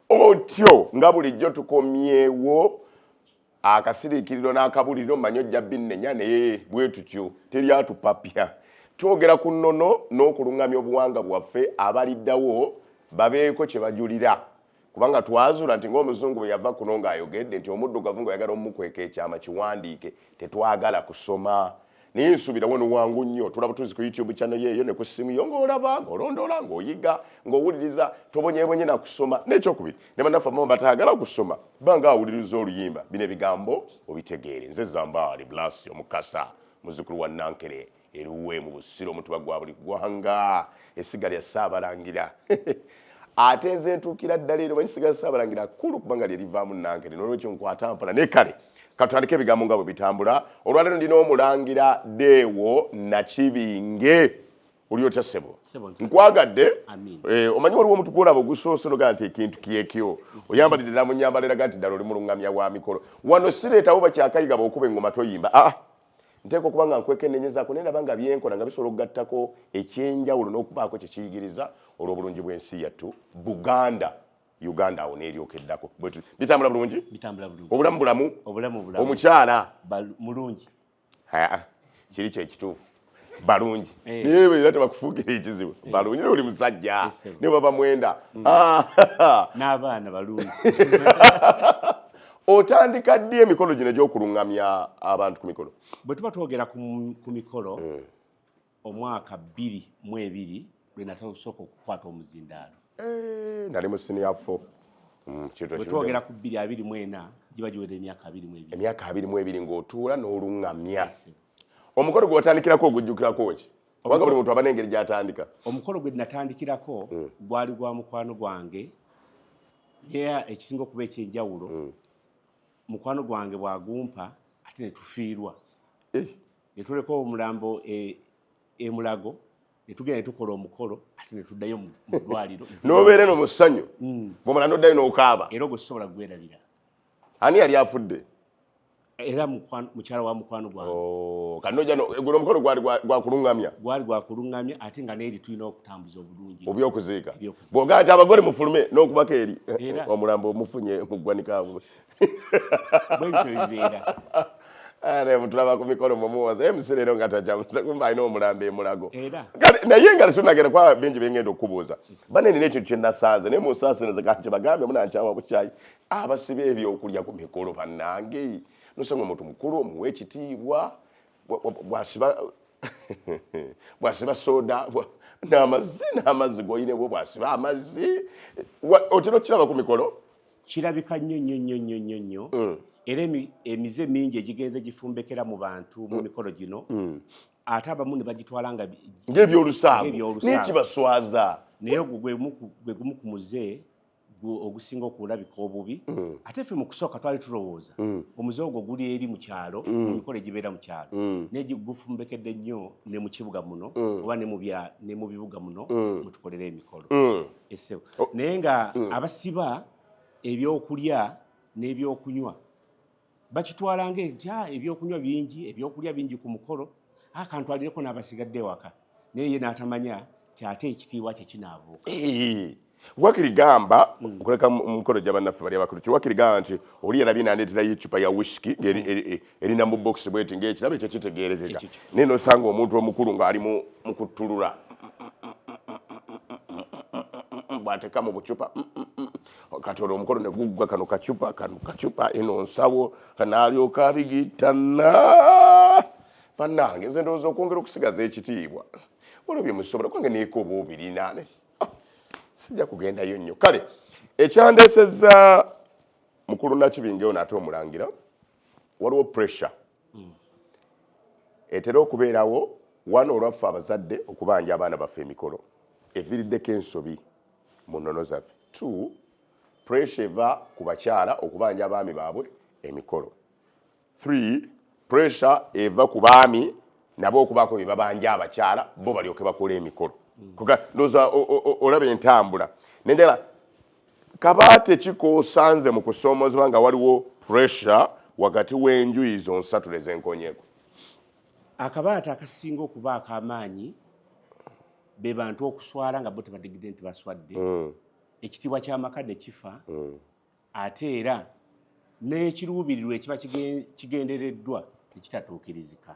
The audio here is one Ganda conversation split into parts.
Otyo nga bulijjo tukomyewo akasiriikiriro n'akabuliro, mmanyi ojja binnenya, naye bwe tutyo teri atupapya. Twogera ku nnono n'okuluŋŋamya obuwanga bwaffe, abaliddawo babeeko kye bajulira, kubanga twazuula nti ng'omuzungu bwe yava kuno ng'ayogedde nti omuddugavu ng'oyagala omukweka ekyama kiwandiike, tetwagala kusoma. Naye nsuubira wano wangu nnyo, tulaba tuzi ku YouTube channel yeeyo ne ku ssimu yo, ng'olaba, ng'olondoola, ng'oyiga, ng'owuliriza, tobonyebonye na kusoma. N'ekyokubiri, ne bannaffe abamu bataagala kusoma banga awuliriza oluyimba, bino ebigambo obitegeere. Nze Zambaali Blasi Omukasa, muzzukulu wa Nankere eruwe mu Busiro, omutuba gwa buli ggwanga, essiga lya Ssaabalangira. Ate nze ntuukira ddala ero, manyi siga Ssaabalangira kkulu kubanga lye livaamu Nankere, n'olwekyo nkwata mpola. Naye kale katutandike ebigambo nga bwe bitambula. Olwaleero ndina omulangira Deewo Nakibinge. Oli otya, ssebo? Nkwagadde. Omanyi waliwo omuntu gwolaba ogusoose nogaa nti ekintu kyekyo oyambalidde ddala mu nyambala eraga nti ddala oli mulungamya wa mikolo. Wano sireetawo bakyakayiga bw'okuba engoma toyimba. Aa, nteeka okuba nga nkwekennenyezako naye ndaba nga byenkola nga bisobola okugattako ekyenjawulo n'okubaako kye kiyigiriza olw'obulungi bw'ensi yattu Buganda, Uganda, awo n'eryoka eddako. Bitambula bulungi? Bitambula bulungi. Obulamu bulamu? Obulamu bulamu. Omukyala? Mulungi. Aa, kiri kyekituufu, balungi. Naye era tebakufuukira ekizibu? Balungi, naye oli musajja. Naye baba mwenda. N'abaana balungi. Otandika ddi emikolo gino egy'okuluŋŋamya abantu ku mikolo? Bwe tuba twogera ku mikolo, omwaka 2002 lwe natasooka okukwata omuzindaalo. Nali mu senior four. Kintu ekirungi. Bwe twogera ku 2024, giba giwera emyaka 22. Emyaka 22 ng'otuula n'oluŋŋamya. Yes. Omukolo gwe watandikirako ogujjukirako ki? Kubanga buli muntu aba n'engeri gy'atandika. Omukolo gwe natandikirako gwali gwa mukwano gwange, naye ekisinga okuba ekyenjawulo, mukwano gwange bwagumpa ate ne tufiirwa, ne tuleka omulambo emulago, ne tugenda ne tukola omukolo, ate ne tuddayo mu ddwaliro. N'obeera eno mu ssanyu, bw'omala n'oddayo n'okaaba. Era ogwo sisobola kugwerabira. Ani yali afudde? Era mukyala wa mukwano gwange. Oh, kati nojja guno omukolo gwali gwa kuluŋŋamya? Gwali gwa kuluŋŋamya, ate nga n'eri tulina okutambuza obulungi. Obyokuziika. Ebyokuziika. Bw'ogaa nti abagole mufulume n'okubako eri Era. omulambo omufunye mu ggwanika. Bwe bityo bibeera. Ate mutulaba ku mikolo mumuwoza MC leero nga tajamuze, kumba alina omulambo emulago. Era. Kale naye nga tetunagenda kwa bingi byengenda okukubuuza, bane nina ekintu kyenasanze, naye munsaasirize kanti bagambe munankyawa bukyayi. Abasiba ebyokulya ku mikolo, bannange, nosanga omuntu mukulu omuwa ekitiibwa, bwasiba soda n'amazzi goyinebwo, bwasiba amazzi. Otera okukiraba ku mikolo? Kirabika nnyo nnyo nnyo nnyo nnyo nnyo. Era emize mingi egigenze gifumbekera mu bantu mu mikolo gino, ate abamu ne bagitwala nga ng'ebyolusaago. Ng'ebyolusaago. Naye kibaswaza. Naye ogwo gwe gumu ku muze ogusinga okulabika obubi. Ate ffe mu kusooka twali tulowooza omuze ogwo guli eri mu kyalo, mu mikolo egibeera mu kyalo, naye gufumbekedde nnyo ne mu kibuga muno, oba ne mu bibuga muno mwe tukolera emikolo. Essebo. Naye nga abasiba ebyokulya n'ebyokunywa bakitwala nti ebyokunywa bingi, ebyokulya bingi ku mukolo, kantwalireko n'abasigadde ewaka, naye ye n'atamanya nti ate ekitiibwa kye kinaabuuka. Wakiri gamba okuleka mu mukolo gya bannaffe bali abakulu, kiwakiri gamba nti oli yalabye nandeeterayo eccupa ya whisky ng'erina mu box bweti, ng'ekirabo ekyo kitegeerekeka. Ekyo kyo. Naye nosanga omuntu omukulu ng'ali mu kuttulula bw'ateeka mu bucupa. Kati olwo omukolo ne guggwa, kano kacupa, kano kacupa, eno nsawo, kanaalyoka abigitana. Bannange, nze ndowooza okwongera okusigaza ekitiibwa, waliwo bye musobola kubanga neeka oba obirina. Sijja kugendayo nnyo. Kale ekyandeesezza mukulu Nakibinge ono ate omulangira, waliwo pressure etera okubeerawo wano olwaffe abazadde okubanja abaana baffe emikolo, eviiriddeko ensobi mu nnono zaffe. Two, pressure eva ku bakyala okubanja abaami baabwe emikolo. Three, pressure eva ku baami nabo okubaako bye babanja abakyala bo balyoke bakole emikolo. Ndowooza olaba entambula nenjala kabaate kikoosanze mu kusoomoozebwa nga waliwo pressure wakati w'enjuyi zonsatule ezenkonyeko. Akabaate akasinga okuba ak'amaanyi be bantu okuswala nga bo tebategedde nti baswadde. Ekitiibwa ky'amaka ne kifa, ate era n'ekiruubirirwa ekiba kigendereddwa tekitatuukirizika.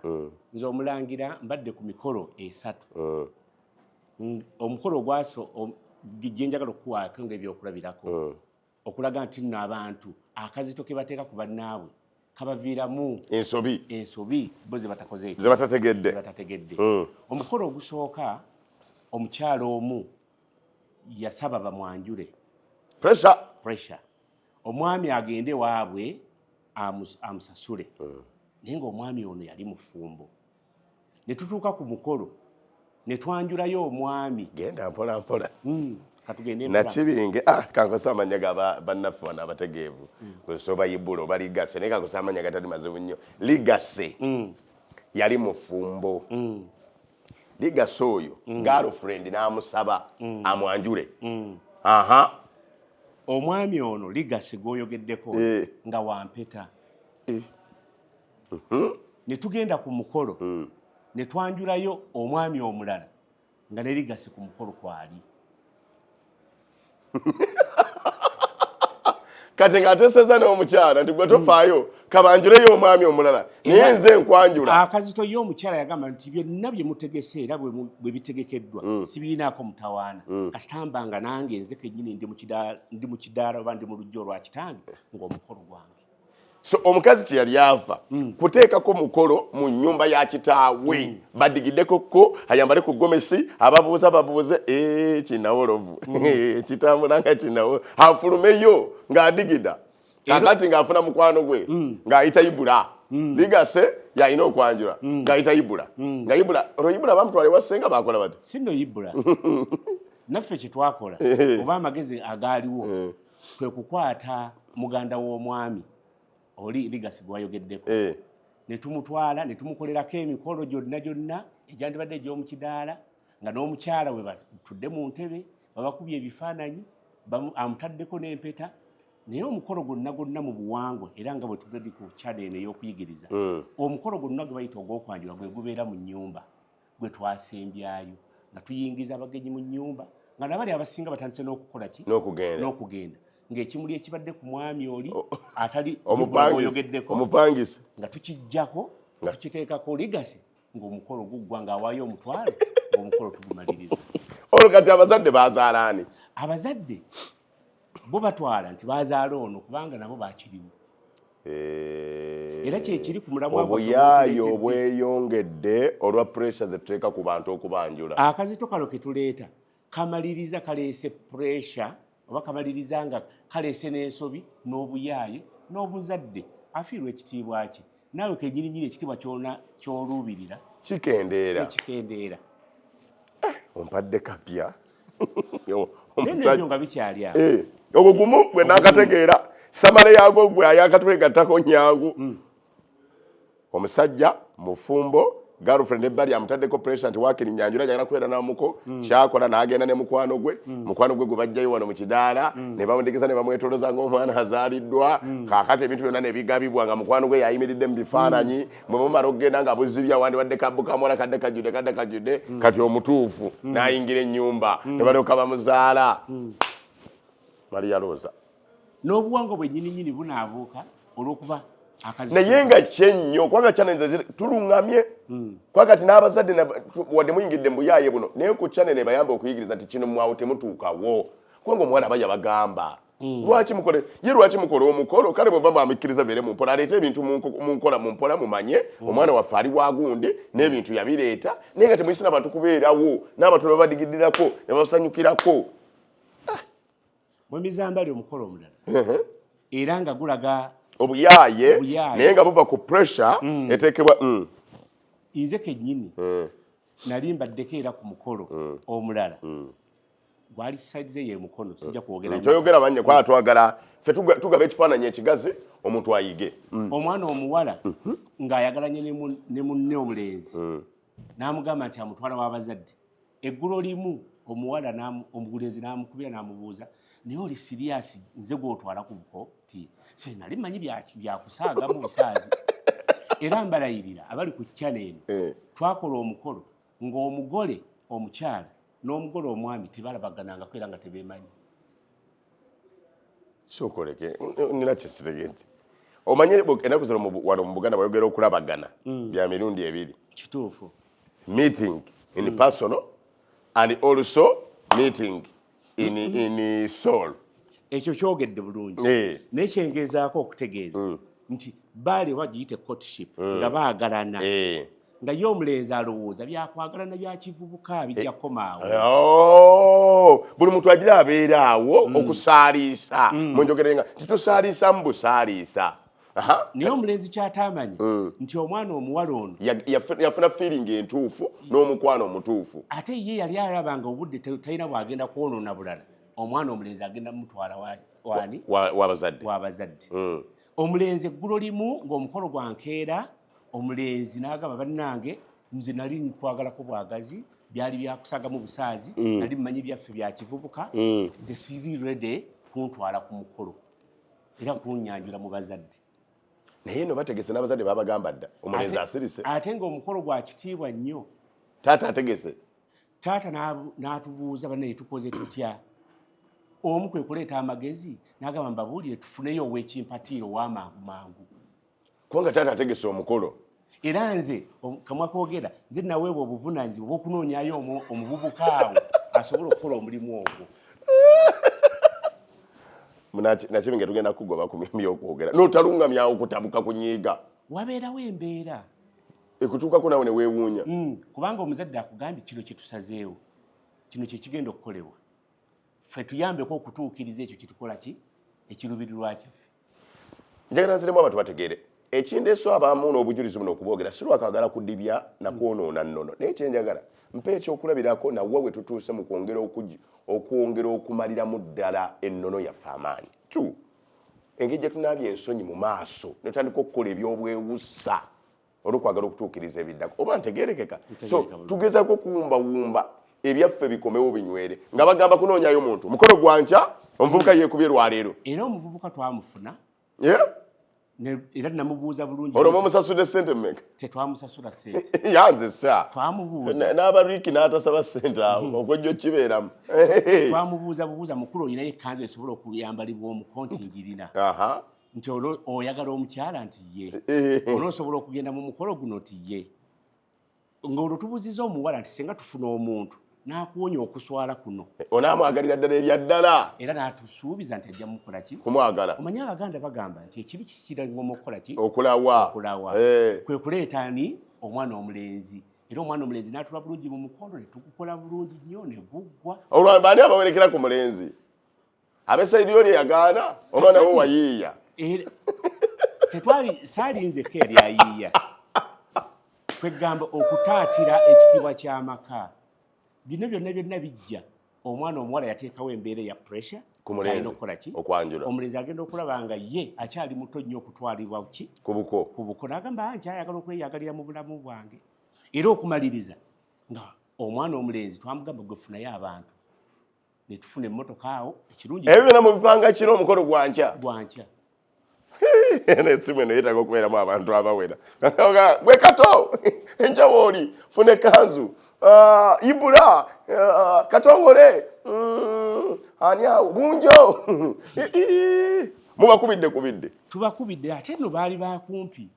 Nze omulangira mbadde ku mikolo 3. Omukolo ogwaso gye njagala okuwaako ng'ebyokulabirako, okulaga nti nno abantu akazito ke bateeka ku bannaabwe kabaviiramu ensobi bo ze batakoze, ze batategedde. Omukolo ogusooka, omukyalo omu yasaba bamwanjule. Pressure. Omwami agende waabwe amusasule. Naye ng'omwami ono yali mufumbo. Ne tutuuka ku mukolo ne twanjulayo omwami. Genda mpola mpola. Katugende mpola. Nakibinge, kankosa amanya ga bannaffe wano abategeevu. Kusoba Ibula oba Ligase, naye kankosa amanya gatali mazibu nnyo. Ligase yali mufumbo. Ligase oyo girlfriend n'amusaba amwanjule. Aha. Omwami ono Ligase gw'oyogeddeko nga wampeta. Ne tugenda ku mukolo ne twanjulayo omwami omulala nga ne Ligase ku mukolo kwali. Kati ng'ateesezza n'omukyala nti gwe tofaayo kabanjuleyo omwami omulala, naye nze nkwanjula. Akazito ye omukyala yagamba nti byonna bye mutegese era bwe bitegekeddwa sibirinaako mutawaana, kasita mba nga nange nze kennyini ndi mu kidaala oba ndi mu luggya olwa kitange ng'omukolo gwange. So omukazi kye yali ava kuteekako mukolo mu nnyumba ya kitaawe, badigiddeko ko ayambale ku gomesi, ababuuza babuuze kinawolovu kitambula nga kinawolovu, afulumeyo ng'adigida. Kakati ng'afuna mukwano gwe ng'ayita Ibula. Ligase yalina okwanjula ng'ayita Ibula. Nga Ibula olwo Ibula bamutwala ewa ssenga bakola bati? Si nno Ibula. Naffe kye twakola oba amagezi agaaliwo kwe kukwata muganda w'omwami oli Ligase gwayogeddeko, ne tumutwala ne tumukolerako emikolo gyonna gyonna egyandibadde egy'omu kidaala, nga n'omukyala we batudde mu ntebe babakubye ebifaananyi, amutaddeko n'empeta. Naye omukolo gwonna gwonna mu buwangwa, era nga bwe tugenda ku channel eno ey'okuyigiriza, omukolo gwonna gwe bayita ogw'okwanjula gwe gubeera mu nnyumba gwe twasembyayo, nga tuyingiza abagenyi mu nnyumba, nga nabali abasinga batandise n'okukola ki? N'okugenda. Ng'ekimuli ekibadde ku mwami oli atali oyogeddeko, omupangisi, nga tukijjako nga tukiteekako Ligase, ng'omukolo guggwa ng'awaayo omutwalo, ng'omukolo tugumaliriza. Olwo kati abazadde bazaala ani? Abazadde bo batwala nti bazaala ono kubanga nabo bakirimu. Era kyekiri ku mulamwa obuyaayo obweyongedde olwa pressure ze tuteeka ku bantu okubanjula. Akazito kano ke tuleeta kamaliriza kaleese pressure oba kamaliriza nga kaleese n'ensobi n'obuyaaye n'obuzadde afiirwa ekitiibwa kye. Naawe kennyininyini ekitiibwa kyona ky'oluubirira kikendeera. Kikendeera. Ompadde kapya. Ebyo nga bikyali awo. Ogwo gumu gwe naakategeera, samale yaagwo gwe ayakatwegattako nyangu. Omusajja mufumbo, girlfriend ebbali amutaddeko pressure nti waakiri nyanjula njagala kubeera namuko, kyakola n'agenda ne mukwano gwe, mukwano gwe gwe bajjayo wano mu kidaala, ne bamundigiza ne bamwetooloza ng'omwana azaaliddwa. Kaakati ebintu byonna ne bigabibwa nga mukwano gwe yayimiridde mu bifaananyi. Bwe mumala okugenda nga buzibya wandibadde kabbu kamuwala kadde kajjudde kadde kajjudde, kati omutuufu n'ayingira ennyumba ne balyoka bamuzaala. Maria Rosa. N'obuwangwa bwennyininyini bunaabuuka olw'okuba naye nga kyennyo kubanga channel tulungamye kwa kati n'abazadde wadde muyingidde mu buyaaye buno, naye ku channel ebayamba okuyigiriza nti kino mwawo temutuukawo, kubanga omuwala aba yabagamba lwaki mukole ye, lwaki mukola omukolo. Kale bwe mba mwamikkiriza beere mu mpola, aleete ebintu mu nkola mu mpola, mumanye omwana waffe ali wagundi n'ebintu yabireeta, naye nga temuyise n'abantu kubeerawo n'abantu babadigiddirako ne babasanyukirako. Mwemizambali omukolo omulala era nga gulaga obuyaaye, naye nga buva ku pressure eteekebwa. Nze kennyini nali mbaddeko era ku mukolo omulala gwali saidize ye mukono, sijja kwogera. Toyogera mannya kwa twagala ffe tugaba ekifaananyi ekigazi omuntu ayige. Omwana omuwala ng'ayagalanye ne munne omulenzi, n'amugamba nti amutwala w'abazadde. Eggulo limu omuwala omulenzi n'amukubira n'amubuuza, naye oli siriasi nze gw'otwala ku buko? Ti se nali mmanyi byakusaagamu busaazi. Era mbalayirira abali ku channel eno, twakola omukolo ng'omugole omukyala n'omugole omwami tebalabaganangako era nga tebeemanyi. Sookoleke nina kyesitegedde. Omanye ennaku zino wano mu Buganda bayogera okulabagana bya mirundi ebiri. Kituufu. Meeting in personal and also meeting in soul. Ekyo kyogedde bulungi. Naye kyengezaako okutegeeza nti baali bagiyite courtship, nga baagalana, nga ye omulenzi alowooza byakwagalana bya kivubuka bijja kukomaawo. Oh, buli muntu agira abeera awo okusaaliisa mu njogera nga titusaaliisa mu busaaliisa. Naye omulenzi ky'ataamanyi nti omwana omuwala ono yafuna feeling entuufu n'omukwano omutuufu. Ate ye yali alaba nga obudde talina bw'agenda kwonoona bulala, omwana omulenzi agenda mutwala wani? Wabazadde. Wabazadde. Omulenzi eggulo limu ng'omukolo gwa nkeera, omulenzi n'agamba, bannange nze nali nkwagalako bwagazi, byali byakusagamu busaazi, nali mmanyi byaffe bya kivubuka, nze siri ready kuntwala ku mukolo era kunyanjula mu bazadde. Naye no bategese n'abazadde babagamba dda, omulenzi asirise. Ate ng'omukolo gwa kitiibwa nnyo. Taata ategese. Taata n'atubuuza, bannaye tukoze tutya? Omu kwe kuleeta amagezi n'agamba, mbabuulire, tufuneyo ow'ekimpatiiro ow'amangu mangu. Kubanga taata ategese omukolo. Era nze kamwa koogera, nze naweebwa obuvunaanyizibwa obw'okunoonyayo omuvubuka awo asobole okukola omulimu ogwo. Nakibinge tugenda kugoba ku byokwogera n'otalungamyawo okutabuka kunyiiga. Wabeerawo embeera ekutuukako nawe ne weewuunya. Kubanga omuzadde akugambye kino kye tusazeewo, kino kye kigenda okukolebwa, ffe tuyambeko okutuukiriza ekyo kyetukola ki ekiruubirirwa kyaffe. Njagala nziremu abantu bategeere ekindeeso abamu n'obujulizi buno okuboogera si lwakagala kudibya nakwonoona nnono, naye kyenjagala mpa ekyokulabirako nawe we tutuuse mu kwongera okumaliramu ddala ennono yaffe amaanyi. Two, engeri gye tunaabye ensonyi mu maaso ne tutandika okukola ebyobwewussa olw'okwagala okutuukiriza ebiddako, oba ntegeerekeka. So tugezaako okuwumbawumba ebyaffe bikomewo binywere, nga bagamba kunoonyayo muntu mukolo gwa nkya, omuvubuka yeekubye lwaleero. Era omuvubuka twamufuna. Era namubuuza bulungi. Olwo mumusasudde ssente mmeka? Tetwamusasula ssente. Yanze ssa. Twamubuuza. N'abariki n'atasaba ssente awo, okwejja kibeeramu. Twamubuuza bubuuza, mukulu olinayo ekkanzu esobola okuyambalibwa omuko? Nti ngirina. Nti oyagala omukyala? Nti ye. Onoosobola okugenda mu mukolo guno? Nti ye. Ng'olwo tubuuziza omuwala nti singa tufuna omuntu n'akuwonya okuswala kuno, onaamwagalira ddala ebya ddala? Era n'atusuubiza nti ajja mukola ki? Kumwagala. Omanyi Abaganda bagamba nti ekibi kisikira ngoma okukola ki? Okulawa. Okulawa. Kwe kuleeta ani? Omwana omulenzi. Era omwana omulenzi n'atula bulungi mu mukolo, ne tugukola bulungi nnyo ne guggwa. Olwo baani abawerekera ku mulenzi? Ab'esayidi oli yagaana omwana we wayiiya? Tetwali, saalinzeko eri ayiiya. Kwegamba okutaatira ekitiibwa ky'amaka, bino byonna byonna bijja. Omwana omuwala yateekawo embeera eya pressure alina okukola ki? Okwanjula. Omulenzi agenda okulaba nga ye akyali muto nnyo okutwalibwa ki? Ku buko. Ku buko. N'agamba nti ayagala okweyagalira mu bulamu bwange. Era okumaliriza nga omwana omulenzi twamugamba, gwe funayo abantu ne tufuna emmotoka awo, ekirungi. Ebyo byonna mu bipanga kiro, omukolo gwankya. Gwankya. Nesimu eno yeetaaga okubeeramu abantu abawera. Gwe Kato, enkya wooli funa ekanzu, ibula Katongole, ani awo Bunjo, mubakubidde kubidde. Tubakubidde. Ate nno baali bakumpi,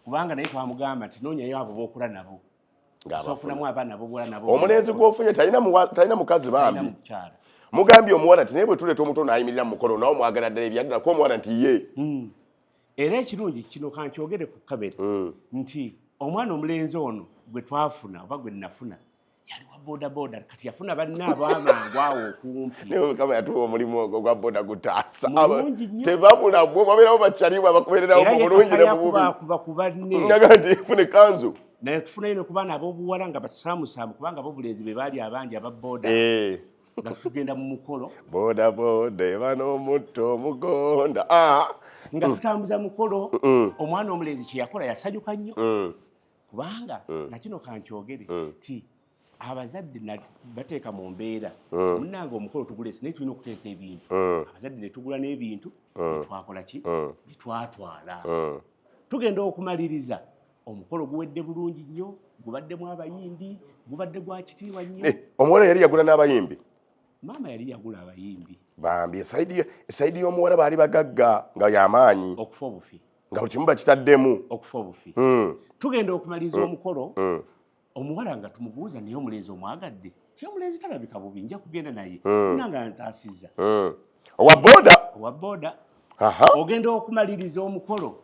kubanga naye twamugamba nti noonyayo abo bookula nabo, sofunamu abaana bobola nabo. Omulenzi gwofunye talina mukazi bambi. Mugambye omuwala nti naye bwe tuleeta omuto n'ayimirira mu mukolo, nawe mwagala ddala ebyaddala ko? Omuwala nti ye. Era ekirungi kino kankyogere ku kamera nti omwana omulenzi ono gwe twafuna oba gwe nafuna yali wa boda boda, kati yafuna banne abamangu awo okumpi. Mukama yatuwa omulimu ogwo gwa boda gutaasa. Mulungi nnyo. Tebabula bwo, babeerawo bakyalimu abakubeererawo mu bulungi ne mu bubi. Yakubakuba ku banne. Ngaga nti funa ekanzu. Naye tufunayo ne ku baana ab'obuwala nga basaamusaamu, kubanga ab'obulenzi be baali abangi aba boda, nga tugenda mu mukolo. Boda boda eba n'omutto omugonda. Nga tutambuza mukolo. Omwana omulenzi kye yakola yasanyuka nnyo, kubanga nakino kankyogere ti abazadde bateeka mu mbeera, munnange omukolo tugulesi, naye tulina okuteeka ebintu. Abazadde ne tugula n'ebintu, netwakola ki? Ne twatwala. Tugenda okumaliriza omukolo guwedde bulungi nnyo, gubaddemu abayimbi, gubadde gwa kitiibwa nnyo. Omuwala yali yagula n'abayimbi? Maama yali yagula abayimbi. Bambi esayidi y'omuwala baali bagagga nga yamaanyi. Okufa obufi. Nga buli kimu bakitaddemu. Okufa obufi. Tugenda okumaliriza omukolo. Omuwala nga tumubuuza naye omulenzi omwagadde. Ti omulenzi talabika bubi, nja kugenda naye. Nanga ntaasizza. Owa boda. Owa boda. Ogenda okumaliriza omukolo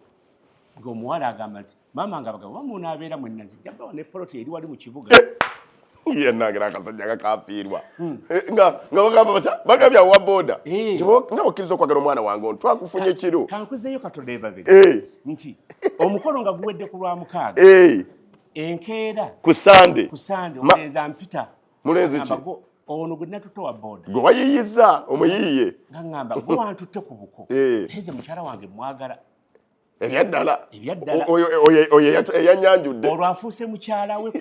ng'omuwala agamba nti maama nga abagabo bamunaabeera mwenna nze nja bawa ne poloti eri wali mu kibuga. Yenange n'akasajja nga kafiirwa. Nga bagamba batya, bagambye awo wa boda. Nga bakkiriza okwagala omwana wange ono, twakufunye kiro. Kankuzeeyo katono ebabiri. Nti omukolo nga guwedde ku Lwamukaaga. Enkeera. Ku Sande. Ku Sande omulenzi ampita. Mulenzi ki? Ono gwe natutte wa boda. Gwe wayiyiza omuyiye. Nga ŋŋamba gwe wantutte ku buko. Nze mukyala wange mwagala. Ebyaddala. Ebyaddala. Oyo eyanyanjudde. Olwo afuuse mukyala we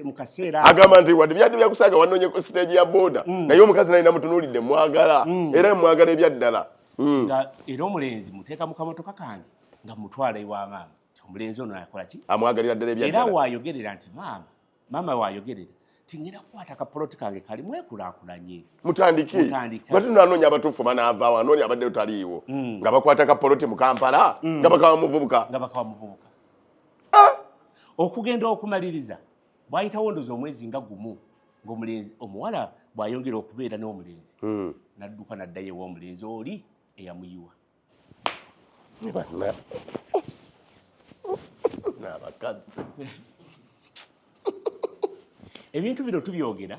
mu kaseera. Agamba nti wadde byadde byakusaaga wanoonye ku siteegi ya boda. Naye omukazi naye namutunuulidde mwagala. Era mwagala ebyaddala. Nga era omulenzi muteeka mu kamotoka kange nga mutwala ewa maama. Omulenzi ono akola ki? Amwagalira ddala ebyaddala. Era waayogerera nti maama, maama waayogerera. Tingenda kukwata kapoloti kange kali mwekulaakulanye. Mutandike. Batu nanoonya abatuufu banaava awo, anoonya abadde taliiwo. Nga bakwata kapoloti mu Kampala, nga bakawa muvubuka. Nga bakawa muvubuka. Okugenda okumaliriza, bw'ayitawo ndowooza omwezi nga gumu, ng'omulenzi omuwala bw'ayongera okubeera n'omulenzi. N'adduka n'addayo ew'omulenzi oli eyamuyiwa. N'abakazi. Ebintu bino tubyogera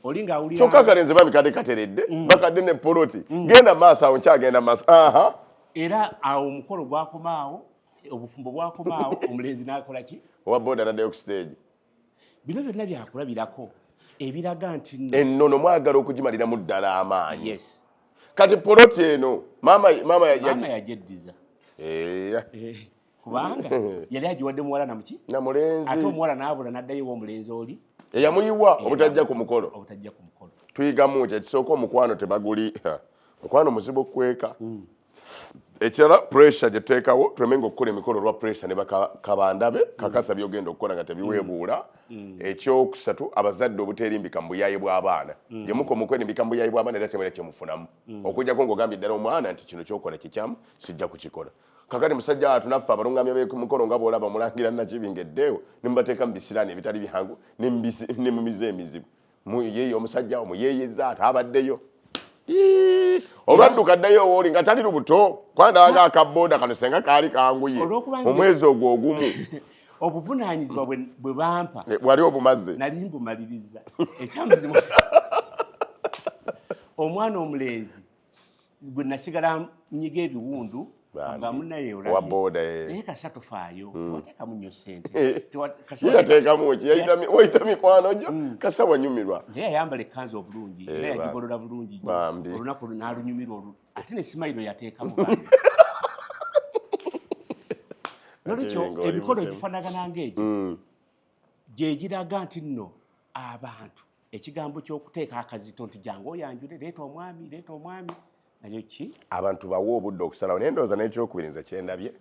oli ng'awulira. Kyokka akalenzi bambi kadde kateredde, bakadde ne poloti. Genda maaso awo, nkyagenda maaso. Era awo omukolo gwakomaawo, obufumbo bwakomaawo, omulenzi n'akola ki? Owa boda n'addayo ku stage. Bino byonna byakulabirako ebiraga nti ennono mwagala okugimaliramu ddala amaanyi. Yes. Kati poloti eno maama yagyeddiza. Kubanga yali agiwadde muwala na muki? Na mulenzi. Ate omuwala n'abula n'addayo ew'omulenzi oli. Eyamuyiwa obutajja ku mukolo. Obutajja ku mukolo. Tuyigamu ki? Ekisooka omukwano tebaguli. Mukwano muzibu okukweka. Ekirala pressure gye tuteekawo tulemenga okukola emikolo olwa pressure ne bakabandabe kakasa by'ogenda okukola nga tebiweebuula. Ekyokusatu abazadde obuteerimbika mu buyaaye bw'abaana. Gye mukoma okwerimbika mu buyaaye bw'abaana era temulina kye mufunamu. Okuggyako ng'ogambye ddala omwana nti kino ky'okola kikyamu sijja kukikola. Kakati musajja wattu naffe abalungamya b'emikolo nga bw'olaba mulangira Nakibinge eddeewo ne mubateeka mu bisiraani ebitali byangu ne mu mize emizibu. Muyeeye omusajja omuyeeyeza ate abaddeyo. Olwadduka ddayo wooli nga tali lubuto kwandanga akaboda kano senga kaali kanguye mu mwezi ogwo ogumu. Obuvunaanyizibwa bwe bampa wali obumaze. Nali mbumaliriza. Ekyamazima omwana omulenzi gwe nasigala nyiga ebiwundu nga munnaye olabye. Wa boda, Naye kasa tofaayo, tewateekamu nnyo ssente. Ye yateekamu ki? Wayita mikwano gyo, kasa wanyumirwa. Naye yayambala ekkanzu obulungi, era yagigolola bulungi nnyo. Olunaku n'alunyumirwa olu. Ate ne simayiro yateekamu bambi. Nolwekyo emikolo egifaanagana ng'egyo gye giraga nti nno abantu ekigambo ky'okuteeka akazito nti jangu oyanjule, leeta omwami, leeta omwami. Nayo ki? Abantu bawe obudde okusalawo. Naye ndowooza n'ekyokubiri nze kye ndabye.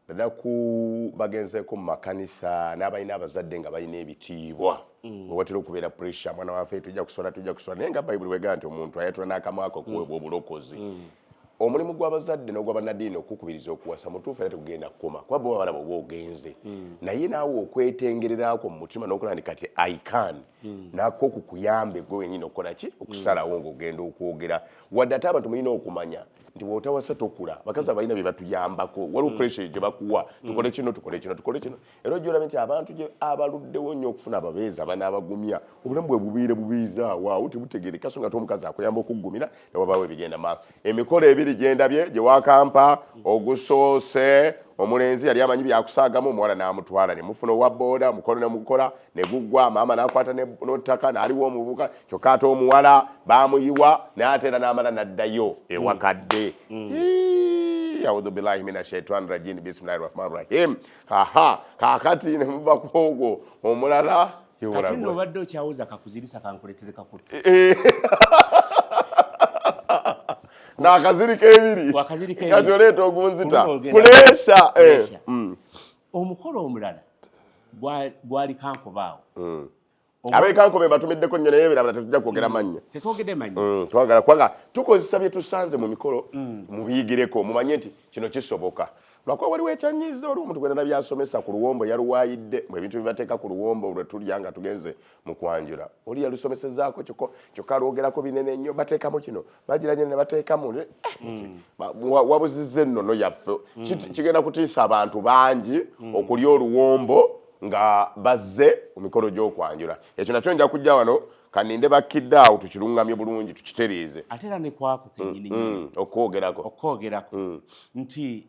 Naddala ku bagenzeeko mu makanisa n'abalina abazadde nga balina ebitiibwa. We watera okubeera pressure, mwana waffe tujja kusola, tujja kusola. Naye nga Bayibuli bw'egamba nti omuntu ayatula n'akamwa ke okuweebwa obulokozi. Omulimu gw'abazadde n'ogw'abannaddiini okukubiriza okuwasa mutuufu era tegugenda kukoma. Kuba bo balaba oba ogenze. Naye naawe okwetengererako mu mutima n'okulaba nti kati I can. Nako kukuyambe gwe wennyini okukola ki? Okusalawo ng'ogenda okwogera. Wadde ate abantu mulina okumanya nti bw'otawasa tokula. Abakazi abalina bye batuyambako. Waliwo pressure gye bakuwa. Tukole kino, tukole kino, tukole kino. Era ojja olaba nti abantu gye abaluddewo nnyo okufuna ababeezi abanaabagumya. Obulamu bwe bubiire bubiize awo awo tebutegeereka so nga ate omukazi akuyamba okuggumira ne wabaawo ebigenda maaso. Emikolo ebiri gye ndabye gye wakampa ogusoose omulenzi yali amanyi byakusaagamu omuwala n'amutwala ne mufuna owa booda omukolo ne mukola ne guggwa maama n'akwata n'ottaka n'aliwa omuvubuka kyokka ate omuwala baamuyiwa n'ate era n'amala n'addayo ewakadde. A'udhu billahi minash shaitani rajim bismillahir rahmanir rahim. Aha, kaakati ne muva ku ogwo omulala. Kati nno obadde okyawuza kakuzirisa kankuleetere kakutte. N'akazirika ebiri. Wakazirika ebiri. Kati oleeta ogunzita. Puleesa. Omukolo omulala gwali kankuba awo. Abekankobe batumiddeko nnyo, naye birabala tetujja kwogera mannya. Tetwogedde mannya. Twagala kubanga tukozesa bye tusanze mu mikolo, mubiyigireko, mumanye nti kino kisoboka. Lwakuba waliwo ekyanyiiza, waliwo omuntu gwena byasomesa ku luwombo, yaluwaayidde mu ebintu byebateeka ku luwombo lwe tulya nga tugenze mu kwanjula. Oli yalusomesezaako kyokka alwogerako binene nnyo, bateekamu kino, bagiranye ne bateekamu. Wabuzizza ennono yaffe. Kigenda kutiisa abantu bangi okulya oluwombo nga bazze mu mikolo gy'okwanjula. Ekyo nakyo nja kujja wano kaninde bakkidde awo tukiruŋŋamye bulungi, tukitereeze. Ate era ne kwako kennyini nnyini okwogerako. Okwogerako nti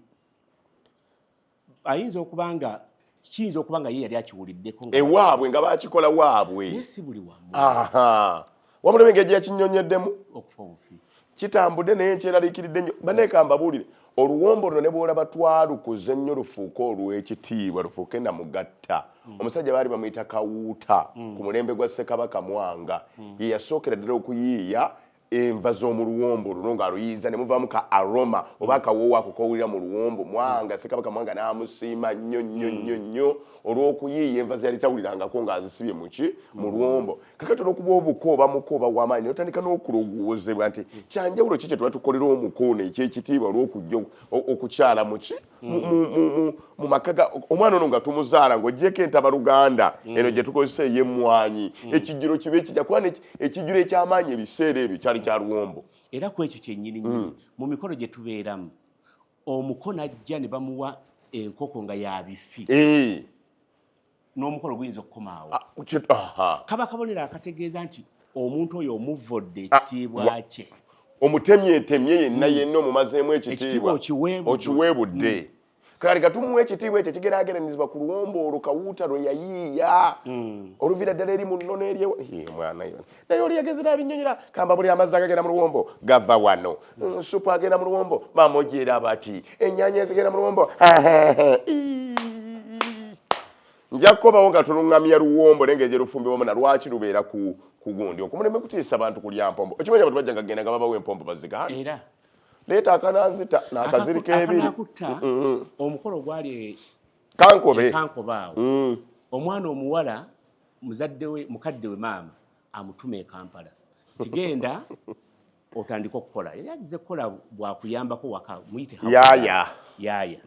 ayinza okuba nga kiyinza okuba nga ye yali akiwuliddeko nga ewaabwe nga bakikola waabwe. Naye si buli wamu. Aha, wamulaba engeri gye yakinnyonnyoddemu. Okufa obufi. Kitambudde, naye nkyeraliikiridde nnyo. Banneeka mbabuulire, oluwombo luno ne bwolaba twalukuze nnyo lufuuke olw'ekitiibwa, lufuuke namugatta. Omusajja baali bamuyita Kawuuta ku mulembe gwa Ssekabaka Mwanga, ye yasookera ddala okuyiiya enva z'omu luwombo luno ng'aluyiiza ne muvaamu ka aroma oba akawoowo ako k'owulira mu luwombo. Mwanga, Ssekabaka Mwanga n'amusiima nnyo nnyo nnyo nnyo olw'okuyiiya enva ze yali tawulirangako ng'azisibye muki mu luwombo. Kakati olwokuba obuko oba muko oba w'amaanyi, otandika n'okulowoozebwa nti kyanjawulo ki kye tuba tukolera omuko ono ekyekitiibwa olw'okujja okukyala muki mu maka ga omwana ono nga tumuzaala, ng'oggyeko entabaluganda eno gye tukozesa ey'emmwanyi, ekijjulo kibe kijja kuba ekijjulo eky'amaanyi ebiseera ebyo kyali kya luwombo. Era ku ekyo kyennyini nnyini, mu mikolo gye tubeeramu, omuko najja ne bamuwa enkoko nga ya bifi, n'omukolo guyinza okukomaawo. Ah, aha. Kaba kabonero akategeeza nti omuntu oyo omuvodde ekitiibwa kye. Omutemyetemye yenna yenna omumazeemu ekitiibwa ekitiibwa. Okiweebudde. Okiweebudde. Kale katumuwa ekitiibwa ekyo kigeraageranyizibwa ku luwombo olwo Kawuuta lwe yayiiya, oluviira ddala eri mu nnono eri mwana yo. Naye oli yagezera abinnyonyola kamba buli amazzi agagenda mu luwombo gava wano. Supu agenda mu luwombo bamugira bati, ennyaanya ezigenda mu luwombo. Ii. Nja kukomawo nga tuluŋŋamya luwombo naye ngeri gyerufumbibwamu na lwaki lubeera ku gundi okumuleme kutiisa abantu kulya mpombo. Okimanyi abantu bajja nga genda nga babawa empombo bazigaana. Era leeta akananzita n'akaziriko ebiri. Akanakutta omukolo gwali Kankobe. Kankobe awo. Omwana omuwala muzadde we, mukadde we, maama amutuma e Kampala nti genda otandike okukola. Yali agize kukola bwakuyambako waka, muyite yaaya. Yaaya.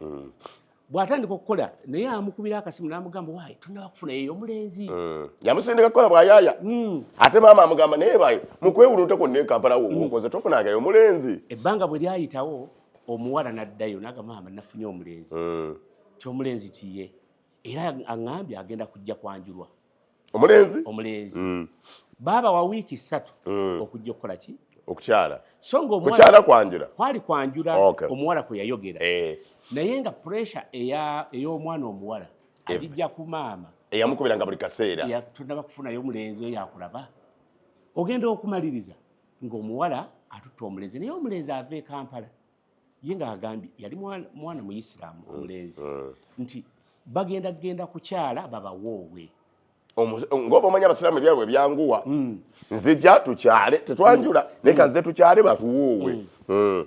Bw'atandika okukola naye amukubira akasimu n'amugamba, waayi tonaba kufuna eyo omulenzi. Yamusindika kukola bwayaaya, ate maama amugamba naye bayo mukwewulunta kwonna e Kampala wokoze tofunangayo omulenzi. Ebbanga bwe lyayitawo, omuwala n'addayo n'agamba, maama nafunye omulenzi. Ti omulenzi tiye, era aŋŋambye agenda kujja kwanjulwa. Omulenzi. Omulenzi. Baaba wa wiiki 3 okujja okukola ki? Okukyala. So nga omuwala kukyala kwanjula. Kwali kwanjula. Omuwala kwe yayogera. Naye nga pressure ey'omwana omuwala agijja ku maama. Eyamukubiranga buli kaseera. Tonaba kufunayo omulenzi oyo akulaba. Ogenda okumaliriza ng'omuwala atutta omulenzi, naye omulenzi ava e Kampala ye ng'agambye yali mwana muyisiraamu omulenzi, nti bagenda kugenda kukyala babawoowe. Ng'oba omanyi abasiraamu ebyabwe byanguwa, nzija tukyale, tetwanjula, naye kanze tukyale batuwoowe.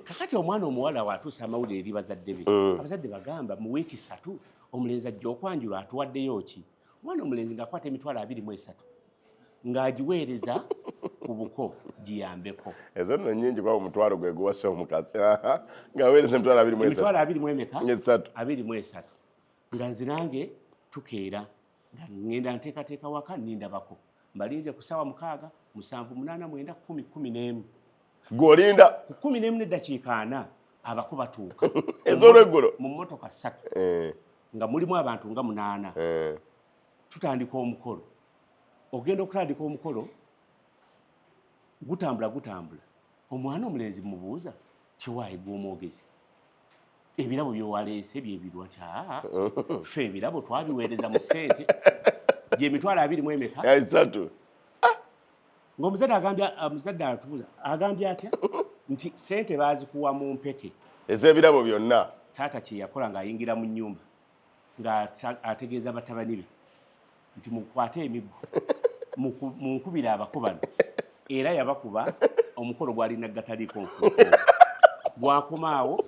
Kakati omwana omuwala watuusa amawulire eri bazadde be, abazadde bagamba mu wiiki 3 omulenzi ajja okwanjula, atuwaddeyo ki? Omwana omulenzi ng'akwata emitwalo 23 ng'agiweereza ku buko giyambeko. Ezo nno nnyingi kuba omutwalo gwe guwasa omukazi. Ng'aweereza emitwalo 23. Emitwalo abiri mu emeka? Esatu. 23. Nga nze nange tukeera nga ŋŋenda nteekateeka waka, nindabako mbalinze ku ssaawa 6, 7, 8, 9, 10, 11. Gw'olinda. Ku 11:40 abako batuuka. Ez'olweggulo. Mu mmotoka 3. Nga mulimu abantu nga 8. Tutandika omukolo. Ogenda okutandika omukolo gutambula gutambula. Omwana omulenzi mubuuza kiwaayi gw'omwogezi. Ebirabo by'owaleese byebirwa nti aa, ffe ebirabo twabiweereza mu ssente gy'emitwalo abiri mu emeka? Esatu. Ng'omuzadde agambye, omuzadde atubuuza agambye atya nti ssente baazikuwa mu mpeke. Ez'ebirabo byonna. Taata kye yakola ng'ayingira mu nnyumba ng'ategeeza batabani be nti mukwate emiggo, munkubire abako bano. Era yabakuba, omukolo gwalina gataliiko nfuufu. Gwakomaawo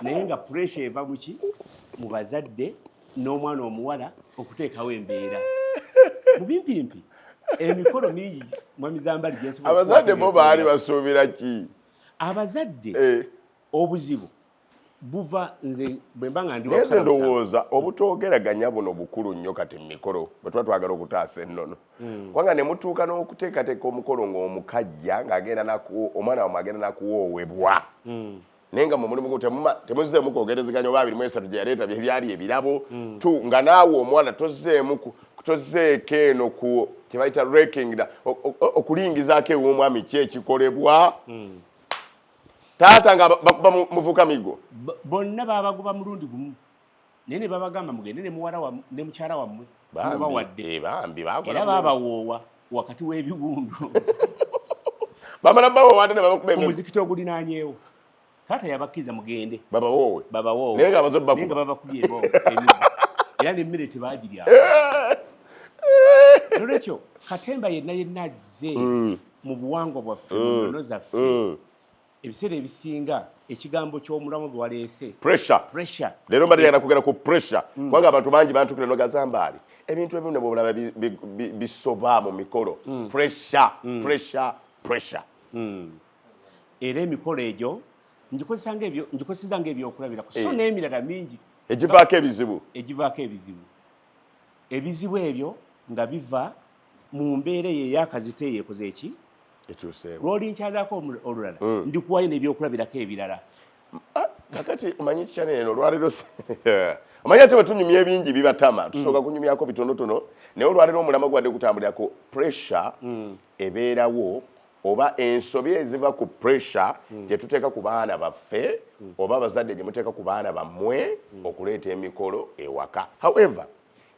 naye nga pressure eva muki mu bazadde n'omwana omuwala okuteekawo embeera mu bimpimpi. Emikolo mingi, Mwami Zambali, gyensobola Abazadde okukwata. Bo baali basuubira ki? Abazadde, obuzibu buva, nze bwe mba nga ndi Naye nze wakusala musango. Ndowooza obutoogeraganya buno bukulu nnyo kati mu mikolo bwe tuba twagala okutaasa ennono, kubanga ne mutuuka n'okuteekateeka omukolo ng'omukajja ng'agenda omwana wammwe agenda nakuwoowebwa, naye nga mwe mulimu temuzzeemu kwogerezeganya oba 23 gye yaleeta bye byali ebirabo tu, nga naawe omwana tozzeemu tozzeeko eno ku kye bayita raking okulingizaako ew'omwami ki ekikolebwa taata nga bakuba muvuka migo. Bonna babagoba mulundi gumu, naye ne babagamba, mugende ne muwala ne mukyala wammwe, mubawadde. Bambi, bambi bakola Era bulungi. Babawoowa wakati w'ebiwundu. Bamala bawowa ate ne babakuba Ku muzikiti ogulinaanyeewo. Taata yabakkiriza, mugende. Babawoowe. Babawoowe. Naye nga bamaze Naye nga bakuba. babakubye emiggo, era n'emmere tebagirya. Nolwekyo katemba yenna yenna azze mu buwangwa bwaffe, mu nnono zaffe, ebiseera ebisinga ekigambo ky'omulamu gwe waleese, Pressure. Pressure. Leero mbadde njagala kwogera ku pressure, kubanga abantu bangi bantukira nogazambaali ebintu ebimu ne bwolaba bisoba mu mikolo, pressure, pressure, pressure. Era emikolo egyo ngikozesa ng'ebyo, ngikozesa ng'ebyokulabirako, so n'emirala mingi egivaako ebizibu. Egivaako ebizibu. Ebizibu ebyo nga biva mu mbeera eyo ey'akazito eyo ekoze eki Ekyuseewo. Lwolinkyazaako olulala, ndikuwayo n'ebyokulabirako ebirala. Ah, kakati omanyi channel eno olwaleero omanyi ate bwe tunyumya ebingi bibatama, tusooka kunyumyako bitonotono, naye olwaleero omulamwa gwadde gutambulira ku pressure ebeerawo oba ensobi eziva ku pressure gye tuteeka ku baana baffe oba abazadde gye muteeka ku baana bammwe okuleeta emikolo ewaka. However,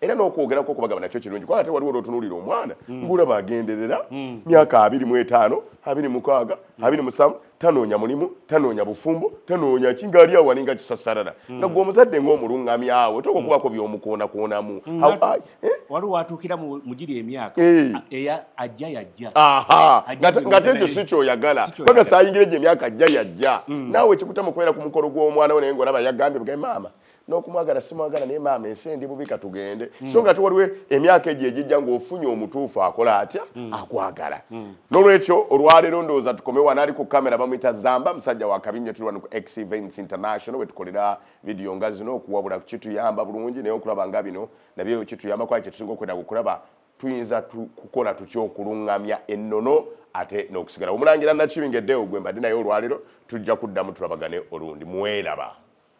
era n'okwogerako okubagamba nakyo kirungi, kubanga ate waliwo olwotunuulira omwana ng'olaba agenderera myaka 25, 26, 27, tanoonya mulimu, tanoonya bufumbo, tanoonya ki, ng'ali awo alinga kisasalala, nga gwe omuzadde ng'omuluŋŋamyawo toka okubako by'omukoonakoonamu. Eh? Waliwo watuukira mu giri emyaka eya ajja yajja. Aha, Ajja ngate ekyo naye. si kyoyagala. Si kyoyagala. Kubanga saayingira egyo emyaka ajja yajja, naawe ekikutama okubeera ku mukolo gw'omwana we, naye ng'olaba yagambye bugambe, maama n'okumwagala simwagala, naye maama ensi endi bubi, katugende. So nga te waliwo emyaka egyo egijja ng'ofunye omutuufu akola atya, akwagala. N'olwekyo olwaleero ndowooza tukome wano. Ali ku kamera bamuyita Zamba, musajja wa kabi nnyo. Tuli wano ku X Events International, wetukolera vidiyo nga zino okuwabula. Kituyamba bulungi, naye okulaba nga bino nabyo kituyamba, kuba kyetusinga okwetaaga okulaba tuyinza kukola tutya okuluŋŋamya ennono ate n'okusigala. Omulangira Nakibinga Eddeewo gwe mbadde naye olwaleero. Tujja kuddamu tulabagane olundi. Mweraba.